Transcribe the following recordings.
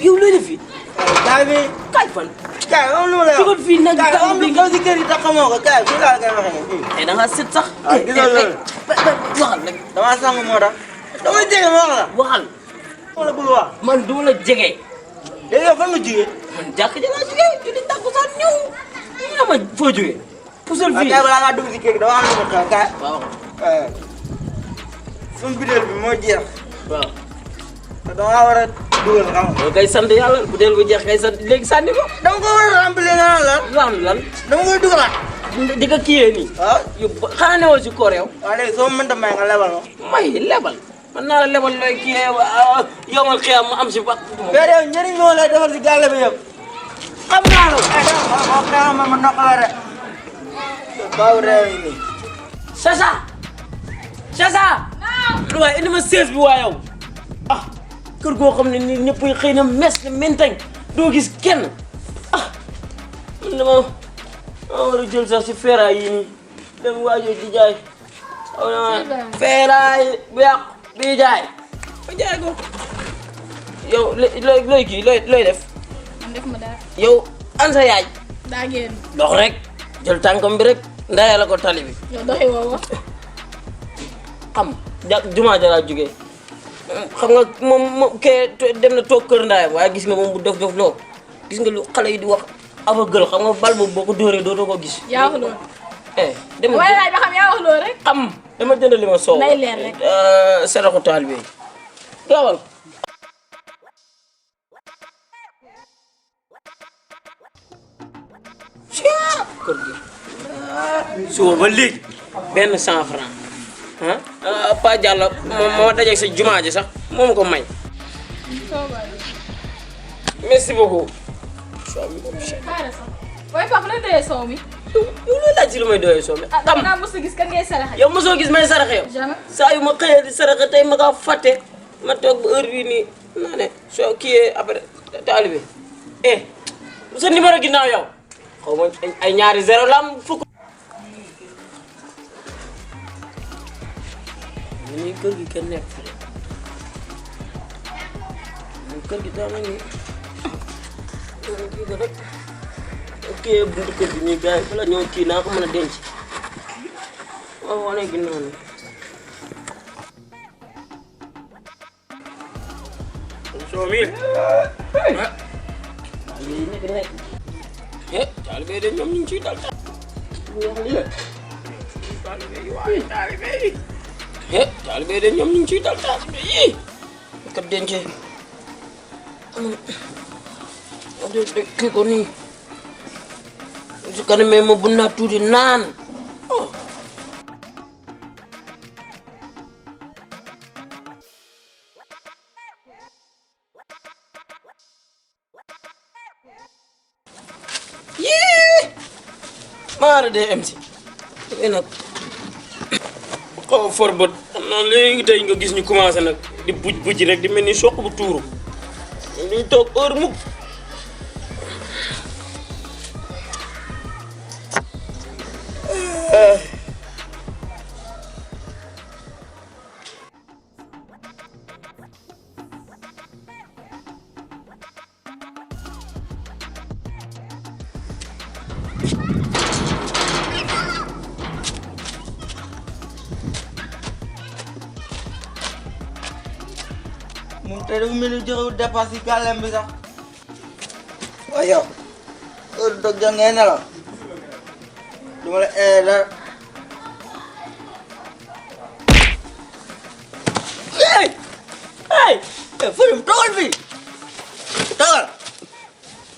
yow looy def fii. kaay bi kaay fan. kaay am lu ma lay wax. dugal fii nag am lu kaw si kër yi tax xamoo ko kaay fii laa koy waxee. tey da ngaa set sax. ah gisoo loolu. waxal rek. damaa sang moo tax. dama jege ma wax la. waxal. ma la bëgg wax. man du ma la jege. léegi yow fan nga jugee. man jàkk ja laa jugee julli takkusaan ñëw. ñu ne ma foo jugee. pusal fii kaay balaa ngaa dugg si kër gi dama am lu ma xew kaay. waaw. suñu bideel bi moo jeex. waaw. te dama war a dugal xam nga. yow kay sant yàlla bu dee bu jeex kay sant léegi sànni ko. dama ko war a remplir nga naan lan. lan. dama koy dugalaat. di nga kiyee nii. waaw. yow xanaa newoo si koor yow. waaw léegi soo mënta may nga lebal ma. may lebal. man naa la lebal looy kiyee yomal xiyam ma am si ba. mais yow njëriñ moo lay defar si gàlle bi yëpp. xam naa la. dama ma ndox la rek. baaw réew yi nii. Chacha. lu waay indi ma sees bi waa yow. ah kër goo xam ne nii ñëpp xëy na mes na mentañ doo gis kenn ah man dama war a jël sax si feeraay yi nii dem waajoo di jaay. xaw na feeraay bu yàqu bii jaay ba jaay ko. yow looy kii looy def. man def ma dara. yow an sa yaay. daa génn. dox rek jël tànkam bi rek ndaya la ko tali bi. yow doxi woo xam jumaa ja laa jógee xam nga moom kee dem na toog kër ndaayam waaye gis nga moom bu dof loo gis nga lu xale yi di wax aveugle xam nga bal boobu boo ko dóoree dootoo ko gis. yaa wax loolu. dama waaye laaj ba xam yaa wax loolu rek. xam dama jënd li ma soow. nay leer rek. saraxu taalibe yi gaawal. kër gi suba ba léegi benn 100 francs Pa Diallo moo dajeeg sa jumaa ji sax moo ma ko may. merci beaucoup. waaye papa lan doyee soow mi. yow loolu laaj si lu may doyee soow mi. ah da ngaa mos a gis kan ngay saraxe. yow mosoo gis may saraxe yow. jamais. saa yu ma xëyee di saraxe tey ma kaa fàtte ma toog ba heure bii nii naa ne soo kiiyee après taalibe sa numéro ginnaaw yow xaw ma ay ñaari zéro la am fukk. ni kër gi kenn nekk fi kër gi daa ma ni kii da rek kii buntu kër gi nii gars yi bala ñëw kii naa ko mën a denc waaw wane ginnaaw ni soo mil yi nekk rek taalibe de ñoom ñu ngi ciy dal taalibe de ñoom ñu ngi ciy dal taalibe yii kat dencee kii ko nii su kanamee ma bu naa tuuti naan maara de MC nag xaw for bët xam naa léegi tey nga gis ñu commencé nag di buj rek di mel ni soq bu tuuru ñuy toog heure mukk moom tey dafa mel ni joxewul dépasse si gàllem bi sax waaye yow heure dog jot ngay nelaw du ma la dara hey Fadum toogal fii toogal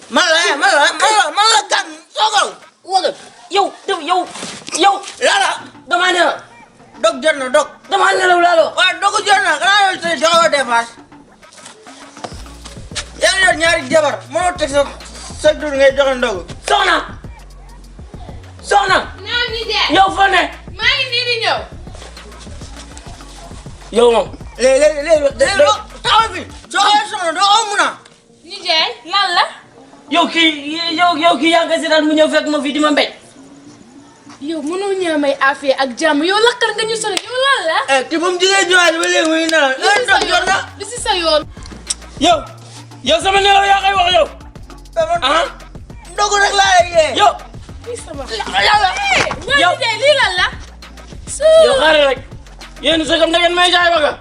man la gan toogal waga yow lala damaa nelaw dog jot na dog damaa nelaw laa la wax waaw dogu jot na xanaa yow tey joxewoo dépasse yaa ngi yor ñaari jabar mënoo teg sa dur ngay joxe ndogu soxna Naam nijaay. yow fa ne maa ngi nii di ñëw. yow moom léegi taxaw fi joxe soxna doo amu na nijaay lan la. yow kii yaa ngi koy seetaan mu ñëw fekk ma fii di ma mbéj yow mënoo ñaamay affaire ak jàmm yow lakkar nga ñu sonal yow lan la. te bu mu jigéen ñëwaat ba léegi muy nelaw heure dog jot na li si sa yoon. yow sama nelaw yaa koy wax yow ah ndogu rek laa lay yee yow lii sama. yàlla yow nijaay lii lan la. yow xaaral rek yéen sa kam da ngeen may jaay waga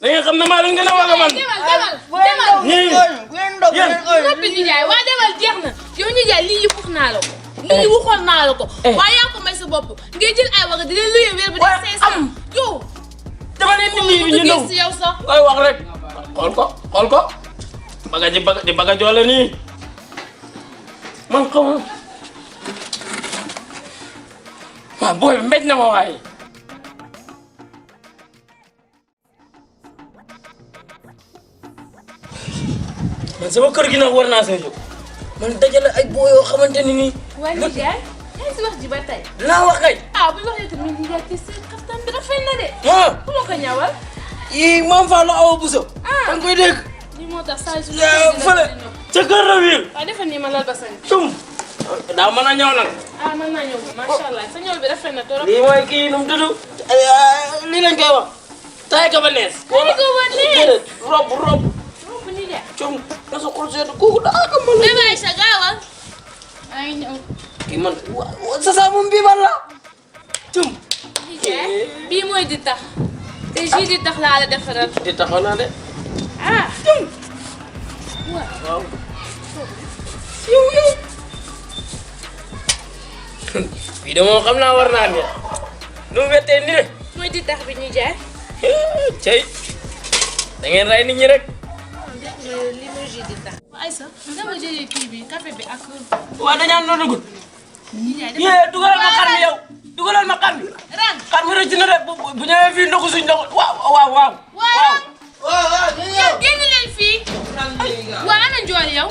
da ngeen xam ne maa leen gën a waga man demal. nii bu ngeen ndog yéen noppi nijaay waa demal jeex na yow nijaay lii yëpp wax naa la ko. lii waxoon naa la ko. waaye yaa ko may sa bopp ngay jël ay waga di leen luye weer bi di 500. yow. dama leen di nii ñu ñëw si yow sax. koy wax rek xool ko baga joole nii man xaw ma waaw booy mbéj na ma waaye man sama kër gi nag war naa see jóg man dajale ay boo yoo xamante ni nii waaye nijaay yaa ngi si wax ji ba tey. dinaa wax kay bu ñu waxee tamit nijaay te seen xaftaan bi rafet na de. ku ma ko ñawal. yii maam Fallou Awa Bousso danga koy dégg lii moo tax saa yu suñu fële ca kër la wiir waaw defal nii ma lal basan. cum daa mën a ñëw nag mën naa ñëw macha allah sa ñëw bi rafet na trop. lii mooy kii nu mu tudd lii lañ koy wax taay ka ba nees Taay ka ba nees. déedéet rob rob nijaay. cum na sa xol seetu kooku daa ko mën bébé Aïcha gaawal. maa ngi ñëw. kii man sa saa moom bii man la cum nijaay bii mooy di tax te jus di tax laa la defaral. di taxaw naa de cum. waaw yow fii de moom xam naa war naa ne nu mu wettee ni de mooy di tax bi nijaay. cey da ngeen rey nit ñi rek lii mooy jus di tax. Aïssa dama jëlee kii bi café bi ak. waa dañaa noo dugul nijaay yee dugalal ma xar mi yow dugalal ma xar mi ren. xar mi rëcc na de bu ñëwee fii ndogu suñ ndogu waaw yow génn leen fii. waa ana njool yow.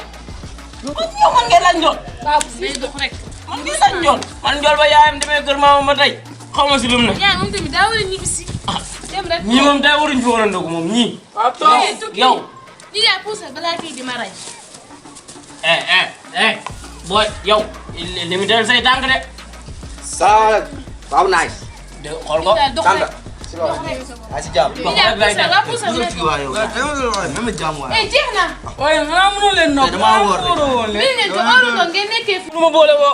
yow man ngeen laaj njool waaw day dox rek. man ngeen laaj njool man njool ba yaayam demee kër maama ma tey xaw ma si lum ne yaay moom tamit daa war a ñibbi si. dem rek ñii moom day waruñ fi war a ndogu moom ñii yow nijaay puusal balaa kii di ma rey. booy yow li mu del say tànk de salaamaaleykum. waaw naaj. de xool ko nijaay dox rek. si loolu. yaa si jàmm. nijaay puusal waa puusal Puusal rek. fii waa yow. même jàmm waay. jeex na. waaye xanaa mënoo leen nopp damaa woor rek. mi ngi leen di óolu doon ngeen nekkee fi. lu ma boole ba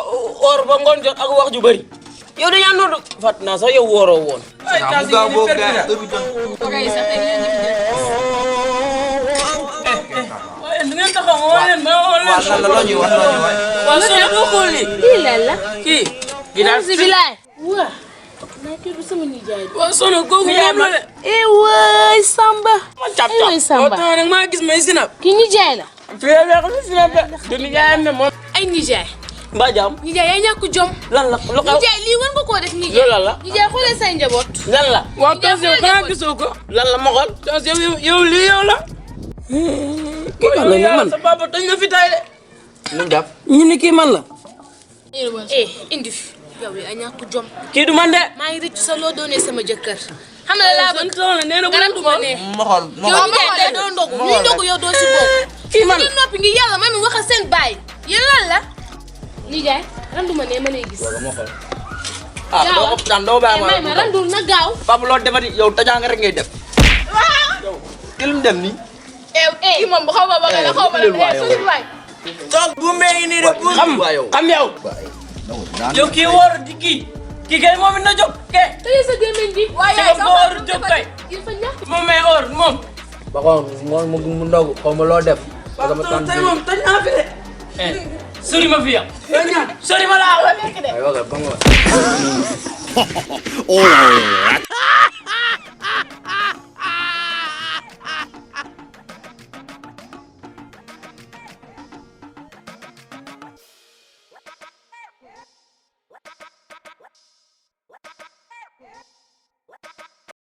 or ba ngoon jot ak wax ju bëri yow dañaa noddu fàtt naa sax yow wooroo woon waaw mu gaaw boo gaaw heure bi jot. ok sax tey ngeen def waaye du ngeen taxaw ma wax leen ma wax leen waaw lan la loo ñuy wax loo ñuy wax. waaw soo doo xool lii lii lan la. kii gi daal si bilaay. waa. naa kii du sama nijaay bi. waaw sono kooku moom la de waay Samba. ma cap waay Samba. cap nag maa gis may sinap kii nijaay la. fi la xam sinap de du nijaayam ne moom ay nijaay mbaa jaam. Nijaay yaa ñàkk jom. lan la lu xew Nijaay lii war nga koo def Nijaay. loolu lan la. Nijaay xoolee say njaboot. lan la. waaw tos yow xanaa gisoo ko. lan la ma xool. tos yow lii yow la. kii kan la ñu man sa papa dañ la fi tay de. lu mu def. ñu ni kii man la. indi fi. yow yaa ñàkk jom. kii du man de. maa ngi rëcc sa loo doonee sama jëkkër. xam nga laa bëgg. nee na bu garan du ma ne. ma xool ma yow xool Nijaay tey doo ndogu luy ndogu yow doo si bokk. kii man ngeen noppi ngi yàlla man mi wax ak seen baay. yéen lan la. Nijaay randu ma ne ma lay gis. ma xool ah doo ko daan doo bàyyi may ma randul na gaaw. papa loolu defati yow tajaa nga rek ngay def. waaw. ki lu mu dem nii kii moom xaw ma ba nga xaw ma la solide waay. tos bu mbéy nii de bu. xam yow. yow kii wóor di kii kay moom it na jóg ke. tey sa gémmiñ gi. waaye yaay sa bopp jóg kay. il faut ñàkk. moom may or moom. ba xool mu ndogu xaw ma loo def. waaw tos tey moom toj naa fi de. sori ma fi yow. sori ma laa la nekk de. ay waga ba nga All right.